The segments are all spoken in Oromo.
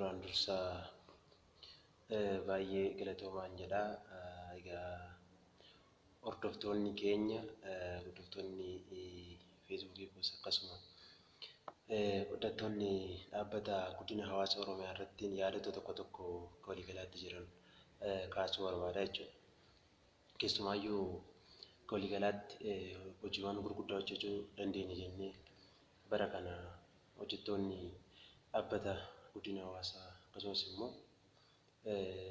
Duraan dursaa baay'ee galatoomaan jedha. Egaa hordoftoonni keenya, hordoftoonni Feesbuukii koos, akkasuma hordoftoonni dhaabbata guddina hawaasa Oromiyaa irratti yaadota tokko tokko akka waliigalaatti jiran kaasuu barbaada jechuudha. Keessumaayyuu akka waliigalaatti hojiiwwan gurguddaa hojjechuu dandeenya jennee bara kana hojjettoonni dhaabbata guddina hawaasaa, akkasumas immoo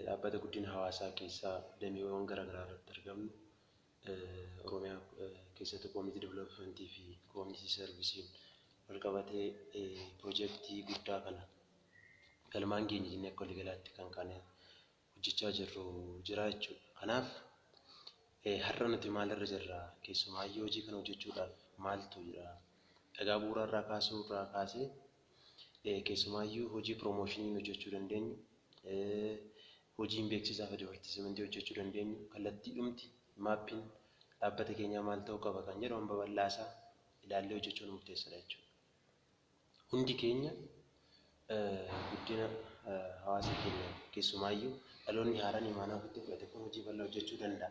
dhaabbata guddina hawaasaa keessaa dameewwan garaagaraa irratti argamnu, Oromiyaa keessatti community developmentii fi community serviceiin wal qabatee piroojeektii guddaa kana galmaan keenya jennee akka waliigalaatti kan kaane hojjechaa jirru jira jechuudha. Kanaaf har'a nuti maalirra jirra? Keessumaayyuu hojii kana hojjechuudhaaf maaltu jira? Dhagaa bu'uuraa irraa kaasuu irraa kaasee, keessumaayyuu hojii promotionii hojjechuu dandeenyu, hojiin beeksisaa fi advertisementii hojjechuu dandeenyu, kallattiidhumti mapiin dhaabbata keenyaa maal ta'uu qaba kan jedhu hamba bal'aasaa ilaallee hojjechuun murteessaadha jechuudha. Hundi keenya guddina hawaasa keenya, keessumaayyuu dhaloonni haaraan imaanaa ofitti fudhate kun hojii bal'aa hojjechuu danda'a.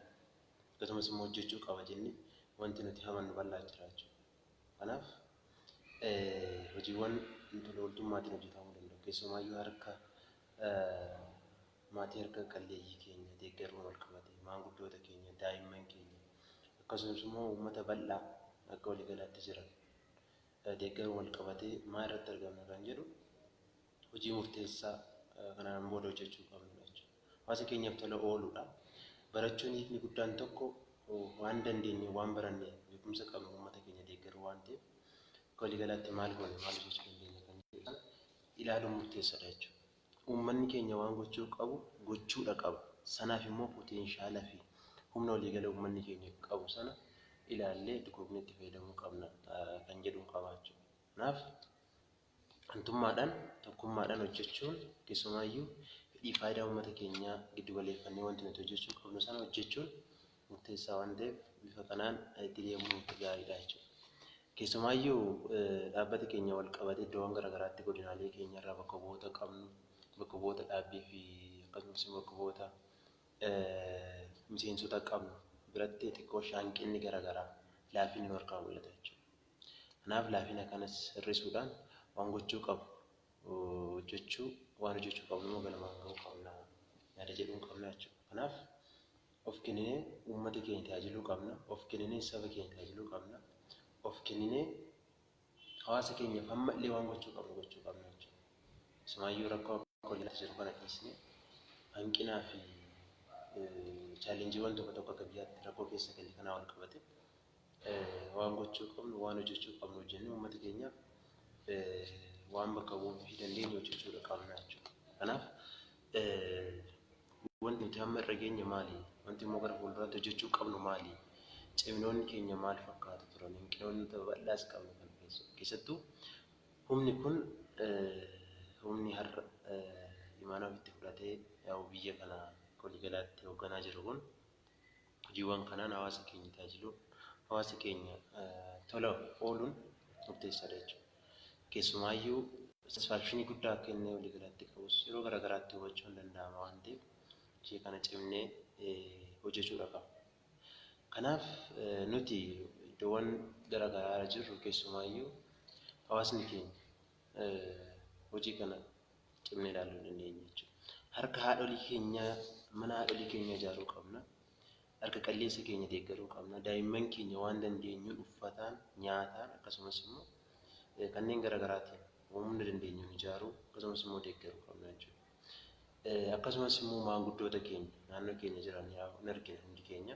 Akkasumas immoo hojjechuu qaba jennee wanti nuti amannu bal'aa jira jechuudha. Kanaaf hojiiwwan tola ooltummaatiin hojjetamuu danda'u. Keessumaayyuu harka maatii harka qalleeyyii keenya deeggaruun wal qabate, maanguddoota keenya, daa'imman keenya, akkasumas immoo uummata bal'aa akka waliigalaatti jiran deeggaruun wal qabatee maal irratti argamna kan jedhu hojii murteessaa kanaan booda hojjechuu qabnudha jechuudha. Hawaasa keenyaaf tola ooluudha. Barachuun hiikni guddaan tokko waan dandeenye, waan baranne, beekumsa qabnu uummata keenya deeggaruu waan ta'eef, akka waliigalaatti maal goone, maal hojjechuu dandeenya kan jedhu ilaaluun murteessaadha jechuudha. Uummanni keenya waan gochuu qabu gochuudha qaba. Sanaaf immoo potential fi humna waliigala uummanni keenya qabu sana ilaallee dugognee itti fayyadamuu qabna kan jedhuun qaba jechuudha. Kanaaf hantummaadhaan, tokkummaadhaan hojjechuun, keessumaayyuu fedhii faayidaa uummata keenyaa giddu galeeffannee wanti nuti hojjechuu qabnu sana hojjechuun murteessaa waan ta'eef, bifa kanaan itti deemuun gaariidha jechuudha. Keessumaayyuu dhaabbata keenya wal qabatee iddoowwan garaagaraatti godinaalee keenya irraa bakka bu'oota qabnu, bakka bu'oota dhaabbii fi akkasumas bakka bu'oota miseensota qabnu biratti xiqqoo hanqinni garaagaraa, laafinni nu harkaa mul'ata jechuudha. Kanaaf laafina kanas hir'isuudhaan waan gochuu qabu hojjechuu, waan hojjechuu qabnu immoo galmaan gahuu qabna yaada jedhuun qabna jechuudha. Kanaaf of kenninee uummata keenya tajaajiluu qabna. Of kenninee saba keenya tajaajiluu qabna. Of kenninee hawaasa keenyaaf hamma illee waan gochuu qabnu gochuu qabna jechuudha. Isumaayyuu rakkoo akka walitti jiru kana dhiisnee, hanqinaa fi challengeiiwwan tokko tokko akka biyyaatti rakkoo keessa galle kanaa wal qabate, waan gochuu qabnu, waan hojjechuu qabnu hojjennee uummata keenyaaf waan bakka bu'uu fi dandeenyu hojjechuudha qabna jechuudha. Kanaaf wanti nuti hamma irra geenye maali? Wanti immoo gara fuulduraatti hojjechuu qabnu maali? Ciminoonni keenya maal fakkaatu turan? Hanqinoonni bal'aas qabnu kana keessattuu humni kun, humni har'a imaanaa ofitti fudhatee yaa'u biyya kana waliigalaatti hoogganaa jiru kun, hojiiwwan kanaan hawaasa keenya tajaajiluu, hawaasa keenya tola ooluun murteessaadha jechuudha. Keessumaayyuu satisfactionii guddaa akka inni waliigalaatti qabus yeroo garaagaraatti hubachuun danda'ama waan ta'eef, ishee kana cimnee hojjechuudha qaba. Kanaaf nuti iddoowwan garaagaraa jirru, keessumaayyuu hawaasni keenya, hojii kana cimnee ilaaluu dandeenya jechuudha. Harka haadholii keenyaa, mana haadholii keenyaa ijaaruu qabna. Harka qalleessa keenya deeggaruu qabna. Daa'imman keenya waan dandeenyuun uffataan, nyaataan, akkasumas immoo kanneen garaagaraatiin humna dandeenyuun ijaaruu, akkasumas immoo deeggaruu qabna jechuudha. Akkasumas immoo maanguddoota keenya naannoo keenya jiran hin argina hundi keenya.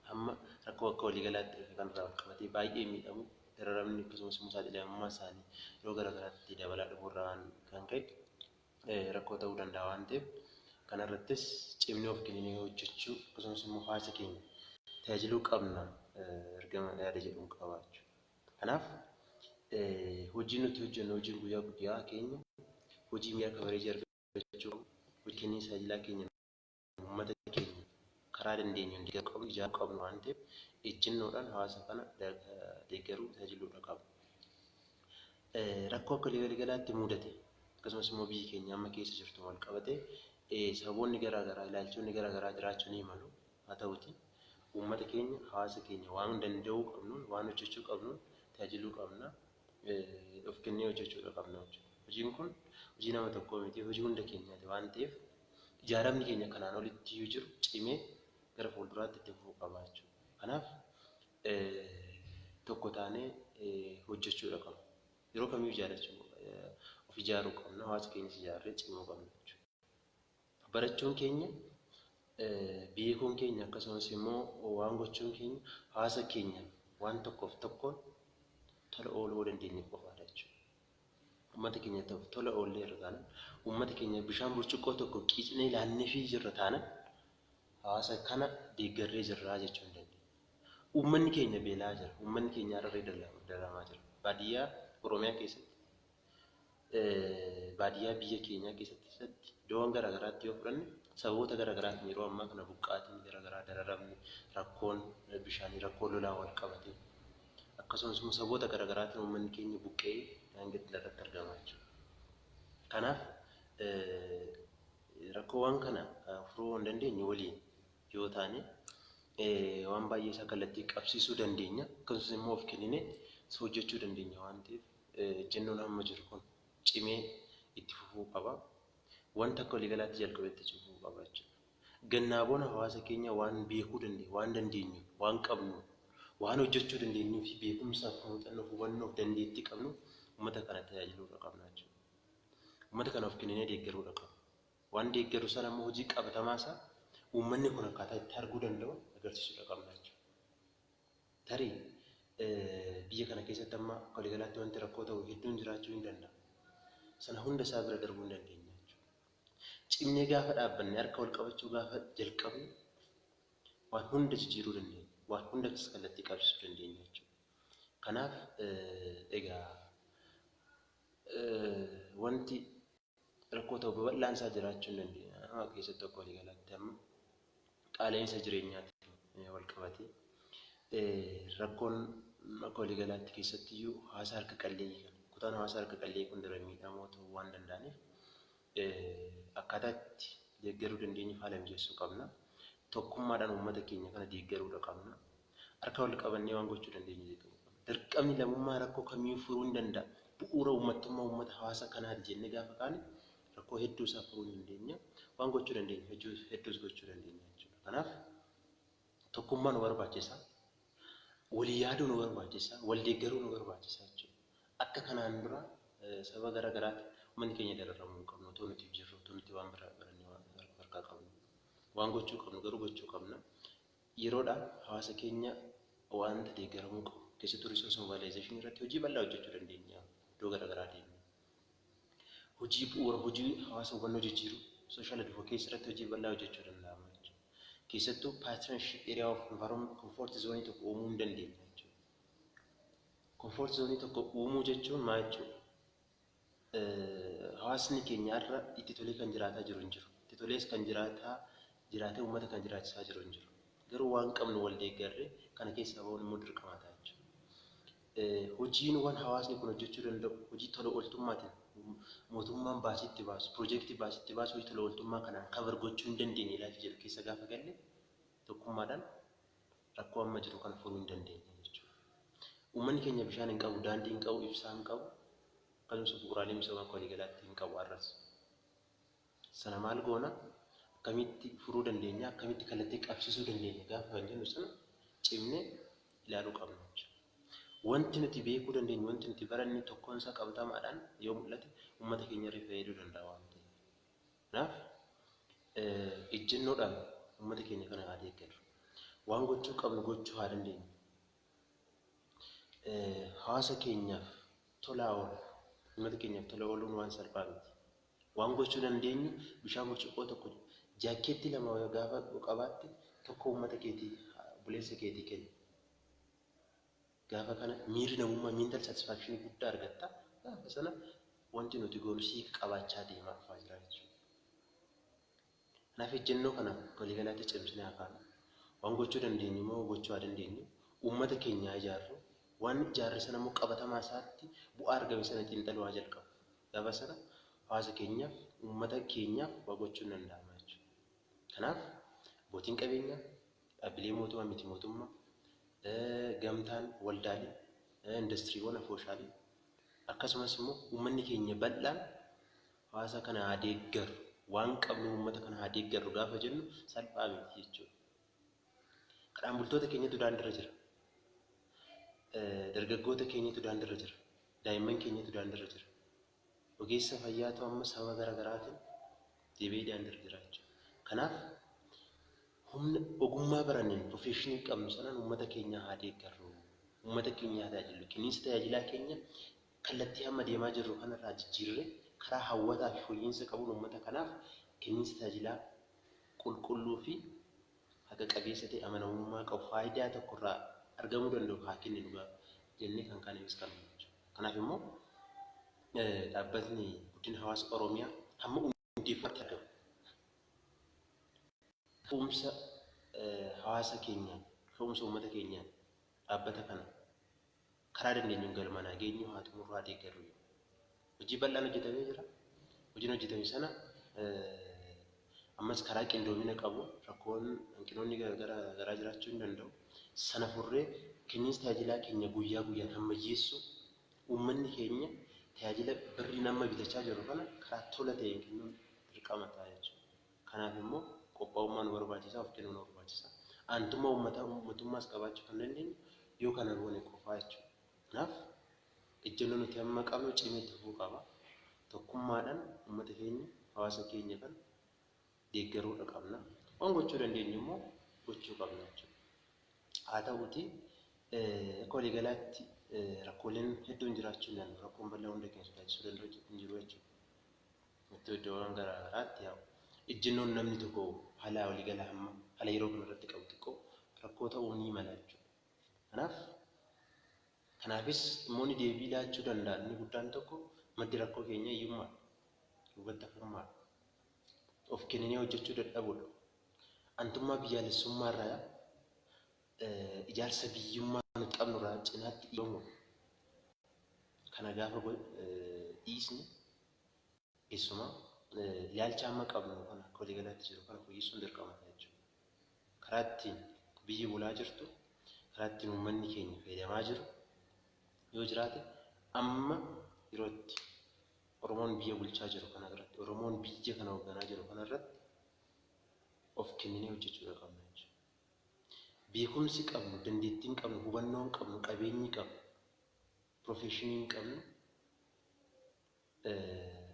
Hamma rakkoo akka waliigalaatti dhufe kanarraa wal qabatee baay'ee miidhamu, dararamni akkasumas immoo saaxilamummaa isaanii yeroo garaagaraatti dabalaa dhufuurraa kan ka'e rakkoo ta'uu danda'a waan ta'eef, kanarrattis cimnee of kenninee hojjechuu, akkasumas immoo hawaasa keenya tajaajiluu qabna ergama yaada jedhuun qaba jechuudha. Kanaaf hojiin nuti hojjennu, hojiin guyyaa guyyaa keenya, hojii mi'a coverage argachuu qabu, hojii kenniinsa tajaajilaa keenya uummata keenya karaa dandeenyuun deeggaruu qabnu, ijaaruu qabnu waan ta'eef, ejjennoodhaan hawaasa kana deeggaruu, tajaajiluudha qaba. Rakkoo akka waliigalaatti mudate Akkasumas immoo biyyi keenya amma keessa jirtu wal qabatee sababoonni garaagaraa, ilaalchonni garaagaraa jiraachuu ni malu. Haa ta'uti uummata keenya, hawaasa keenya waan danda'uu qabnuun, waan hojjechuu qabnuun tajaajiluu qabna. Of kennee hojjechuudha qabna jechuudha. Hojiin kun hojii nama tokkoo miti, hojii hunda keenyaati waan ta'eef ijaaramni keenya kanaan olitti iyyuu jiru cimee gara fuulduraatti itti fufuu qaba jechuudha. Kanaaf tokko taanee hojjechuudha qabna. Yeroo kamiyyuu ijaarrachuu, of ijaaruu qabna, hawaasa keenyas ijaarree cimuu qabna jechuudha. Barachuun keenya, beekuun keenya, akkasumas immoo waan gochuun keenya hawaasa keenya waan tokkoof tokkoon tola ooluu dandeenye qofaadha jechuudha. Uummata keenya tola oollee irra taanaan, uummata keenya bishaan burcuqqoo tokko qiicnee ilaanneefii jirra taanaan, hawaasa kana deeggarree jirraa jechuu hin dandeenya. Uummanni keenya beelaa jira. Uummanni keenya har'arree dararamaa jira. Baadiyyaa Oromiyaa keessatti, baadiyyaa biyya keenyaa keessatti, iddoowwan garaagaraatti yoo fudhanne, sababoota garaagaraatiin yeroo ammaa kana buqqaatiin garaagaraa, dararamni, rakkoon bishaanii, rakkoo lolaa wal qabate, akkasumas immoo sababoota garaagaraatiin uummanni keenya buqqee daangaa irratti argama jechuudha. Kanaaf rakkoowwan kana furuu hin dandeenyu waliin yoo taane waan baay'ee isaa kallattii qabsiisuu dandeenya, akkasumas immoo of kenninee hojjechuu dandeenya waan ta'eef ejjennoon amma jiru kun cimee itti fufuu qaba. Wanta akka waliigalaatti jalqabetti fufuu qaba jechuudha. Gannaa bona hawaasa keenya waan beekuu dandeenyu, waan dandeenyu, waan qabnu, waan hojjechuu dandeenyuu fi beekumsaaf, muuxannoof, hubannoof, dandeettii qabnu uummata kana tajaajiluudha qabna jechuudha. Uummata kana of kenninee deeggaruudha qabna. Waan deeggaru sana immoo hojii qabatamaa isaa uummanni kun akkaataa itti arguu danda'u agarsiisuudha qabna jechuudha. Tarii biyya kana keessatti amma akka waliigalaatti wanti rakkoo ta'u hedduun jiraachuu hin danda'a. Sana hunda isaa bira darbuu hin dandeenya jechuudha. Cimnee gaafa dhaabbanne, harka wal qabachuu gaafa jalqabne, waan hunda jijjiiruu dandeenya. Waan hunda kallattii qabsiisuu dandeenya jechuudha. Kanaaf egaa wanti rakkoo ta'u babal'aan isaa jiraachuu hin dandeenya. Keessattuu akka waliigalaatti amma qaala'insa jireenyaatiin wal qabatee rakkoon akka waliigalaatti keessattiyyuu hawaasa harka qalleeyyii kana, kutaan hawaasa harka qalleeyyii kun daran miidhamoo ta'uu waan danda'aniif akkaataa itti deeggaruu dandeenyu haala mijeessuu qabna. Tokkummaadhaan uummata keenya kana deeggaruudha qabna. Harka wal qabannee waan gochuu dandeenyu deeggaruu qabna. Dirqamni lammummaa rakkoo kamiyyuu furuu hin danda'a. Bu'uura uummattummaa uummata hawaasa kanaati jennee gaafa kaane rakkoo hedduu isaa furuu hin dandeenya. Waan gochuu dandeenyu hedduus gochuu dandeenya jechuudha. Kanaaf tokkummaa nu barbaachisa. Walii yaaduu nu barbaachisa. Wal deeggaruu nu barbaachisa jechuudha. Akka kanaan dura saba garaa garaatti uummanni keenya dararamuu hin qabnu. Otoo nuti jirru, otoo nuti waan biraa barannee waan harkaa qabnu. Waan gochuu qabnu garuu gochuu qabna. Yeroodhaan hawaasa keenya wanta deeggaramuu qabu. Keessattuu resource mobilization irratti hojii bal'aa hojjechuu dandeenya. Iddoo garaa garaa deemnee. Hojii bu'uura hojii hawaasa hubannoo jijjiiruu, social advocacy irratti hojii bal'aa hojjechuu danda'ama jechuudha. Keessattuu partnership, area of environment, comfort zone tokko uumuu hin dandeenya jechuudha. Comfort zone tokko uumuu jechuun maal jechuudha? Hawaasni keenya har'a itti tolee kan jiraataa jiru hin jiru. Itti tolees kan jiraataa jiraatee uummata kan jiraachisaa jiru hin jiru. Garuu waan qabnu wal deeggarree kana keessaa bahuun immoo dirqama ta'a jechuudha. Hojiin hawaasni kun hojjechuu danda'u hojii tola ooltummaatiin mootummaan baasii itti baasu, piroojeektii baasii itti baasu, hojii tola ooltummaa kanaan cover gochuu hin dandeenye ilaalcha jedhu keessa gaafa galle tokkummaadhaan rakkoo amma jiru kana furuu hin dandeenya jechuudha. Uummanni keenya bishaan hin qabu, daandii hin qabu, ibsaa hin qabu, akkasumas bu'uuraalee misoomaa akka waliigalaatti hin qabu har'as. Sana maal goona? Akkamitti furuu dandeenya? Akkamitti kallattii qabsiisuu dandeenya? Gaafa kan jennu sana cimnee ilaaluu qabna jechuudha. Wanti nuti beekuu dandeenyu, wanti nuti baranne tokkoon isaa qabatamaadhaan yoo mul'ate uummata keenya irra fayyaduu danda'a waan ta'eef. Kanaaf ejjennoodhaan uummata keenya kana haa deeggarru. Waan gochuu qabnu gochuu haa dandeenyu. Hawaasa keenyaaf tolaa oolu. Uummata keenyaaf tola ooluun waan salphaa miti. Waan gochuu dandeenyu bishaan burcuqqoo tokko, jaakkeettii lama gaafa qabaatte tokko uummata keetii, obboleessa keetii kenni. Gaafa kana miirri namummaa, mental satisfaction guddaa argatta. Gaafa sana wanti nuti goonu siika qabaachaa deemaa dhufaa jira jechuudha. Kanaaf ejjennoo kana waliigalaatti cimsinee haa kaanu. Waan gochuu dandeenyu immoo gochuu haa dandeenyu. Uummata keenya haa ijaarru. Waan ijaarre sana immoo qabatamaa isaatti bu'aa argame sana xiinxaluu haa jalqabu. Gaafa sana Hawaasa keenyaaf, uummata keenyaaf waa gochuun danda'ama jechuudha. Kanaaf abbootiin qabeenyaa, dhaabbilee mootummaa miti mootummaa, gamtaan waldaalee, indastiriiwwan afooshaalee akkasumas immoo uummanni keenya bal'aan hawaasa kana haa deeggaru, waan qabnu uummata kana haa deeggarru gaafa jennu salphaa miti jechuudha. Kadhaan bultoota keenyatu daandiirra jira. Dargaggoota keenyatu daandiirra jira. Daa'imman keenyatu daandiirra jira. Ogeessa fayyaatu amma sababa gara garaatiin deebi'ee daandiirra jira jechuudha. Kanaaf humna ogummaa baranneen profeshinii qabnu sanaan uummata keenya haa deeggarru. Uummata keenya haa tajaajillu. Kenniinsa tajaajilaa keenya kallattii amma deemaa jirru kanarraa jijjiirree karaa hawwataa fi fooyya'insa qabuun uummata kanaaf kenniinsa tajaajilaa qulqulluu fi haqa qabeessa ta'e amanamummaa qabu faayidaa tokkorraa argamuu danda'u haa kenninu jennee kan kaaneefis kanuma jechuudha. Kanaaf immoo dhaabbatni guddina hawaasa Oromiyaa hamma hundeeffamatti argamu. Ka'umsa hawaasa keenyaan, ka'umsa uummata keenyaan dhaabbata kana karaa dandeenyuun galmaan haa geenyu, haa xumurru, haa deeggarru. Hojii bal'aan hojjetamee jira. Hojiin hojjetame sana ammas karaa qindoomina qabu rakkoon hanqinoonni garaa jiraachuu hin danda'u. Sana furree kenniinsa tajaajilaa keenya guyyaa guyyaan hammayyeessuu uummanni keenya tajaajila birrii nama bitachaa jiru kana karaa tola ta'een kennuun dirqama ta'a jechuudha. Kanaaf immoo qophaa'ummaa nu barbaachisa, of kennuu nu barbaachisa. Aantummaa uummataa uummatummaas qabaachuu kan dandeenyu yoo kana goone qofaa jechuudha. Kanaaf ejjennoo nuti amma qabnu cimee itti fufuu qaba. Tokkummaadhaan uummata keenya, hawaasa keenya kan deeggaruudha qabna. Waan gochuu dandeenyu immoo gochuu qabna jechuudha. Haa ta'uutii akka waliigalaatti rakkooleen hedduun jiraachuu hin danda'u. Rakkoon bal'aa hunda keenya sodaachisuu danda'u hin jiru jechuudha. Iddoo iddoowwan garaa garaatti yaa'u. Ejjennoon namni tokko haala waliigalaa amma haala yeroo kana irratti qabu xiqqoo rakkoo ta'uu ni mala jechuudha. Kanaaf kanaafis dhimmoonni deebii laachuu danda'an inni guddaan tokko maddi rakkoo keenya hiyyummaadha. Duubatti hafummaadha. Of kenninee hojjechuu dadhabuudha. Antummaa biyyaalessummaa irraa ijaarsa biyyummaa nuti qabnu irraa cinaatti dhiibamuudha. Kana gaafa dhiisne keessumaa ilaalcha amma qabnu kana akka waliigalaatti jiru kana fooyyessuun dirqama ta'a jechuudha. Karaa ittiin biyyi bulaa jirtu, karaa ittiin uummanni keenya fayyadamaa jiru yoo jiraate amma yeroo itti Oromoon biyya bulchaa jiru kana irratti, Oromoon biyya kana hoogganaa jiru kana irratti of kenninee hojjechuudha qabna jechuudha. Beekumsi qabnu, dandeettiin qabnu, hubannoon qabnu, qabeenyi qabnu, profeshiniin qabnu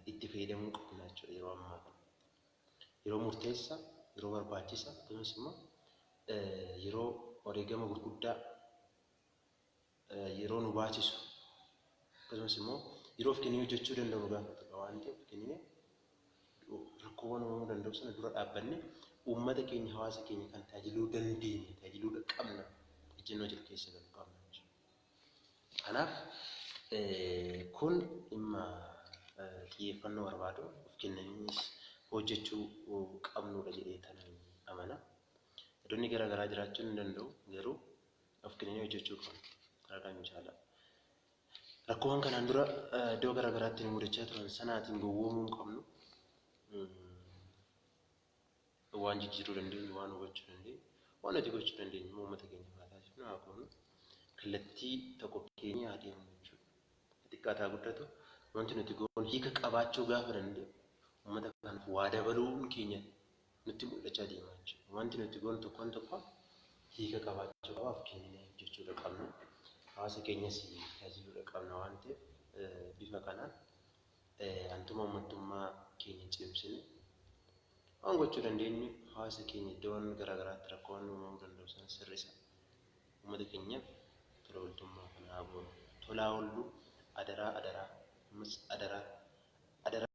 itti fayyadamuu qabna jechuudha yeroo ammaa kana. Yeroo murteessaa, yeroo barbaachisaa akkasumas immoo yeroo wareegama gurguddaa yeroo nu baasisu akkasumas immoo yeroo of kennee hojjechuu danda'u nu gaafatudha waan ta'eef of kenninee rakkoowwan uumamuu danda'u sana dura dhaabbannee uummata keenya hawaasa keenya kan tajaajiluu dandeenya tajaajiluu qabna ejjennoo jiru keessa galuu qabna jechuudha. Kanaaf kun dhimma xiyyeeffannoo barbaadu of kennaniis hojjechuu qabnudha jedhee tanan amana. Yaadonni garaa garaa jiraachuu ni danda'u garuu of kennanii hojjechuu qabna karaa kamiin caalaa. Rakkoowwan kanaan dura iddoo garaa garaatti nu mudachaa turan sanaatiin gowwoomuu hin qabnu. Waan jijjiiruu dandeenyu, waan hubachuu dandeenyu, waan nuti gochuu dandeenyu immoo uummata keenya haa taasifnu, haa goonu. Kallattii tokko keenya haa deemnu jechuudha. Xiqqaataa guddatu wanti nuti goonu hiika qabaachuu gaafa danda'u uummata kanaaf waa dabaluun keenya nutti mul'achaa deema jechuudha. Wanti nuti goonu tokkoon tokkoon hiika qabaachuu qaba of kenninee hojjechuudha qabna. Hawaasa keenyas tajaajiluudha qabna waan ta'eef bifa kanaan antuma uummattummaa keenya cimsine waan gochuu dandeenyu hawaasa keenya iddoowwan garaa garaatti rakkoowwan uumamuu danda'u sana sirrisa. Uummata keenyaaf tola ooltummaa kana haa goonu. Tolaa oollu adaraa adaraa ammas adaraa adaraa.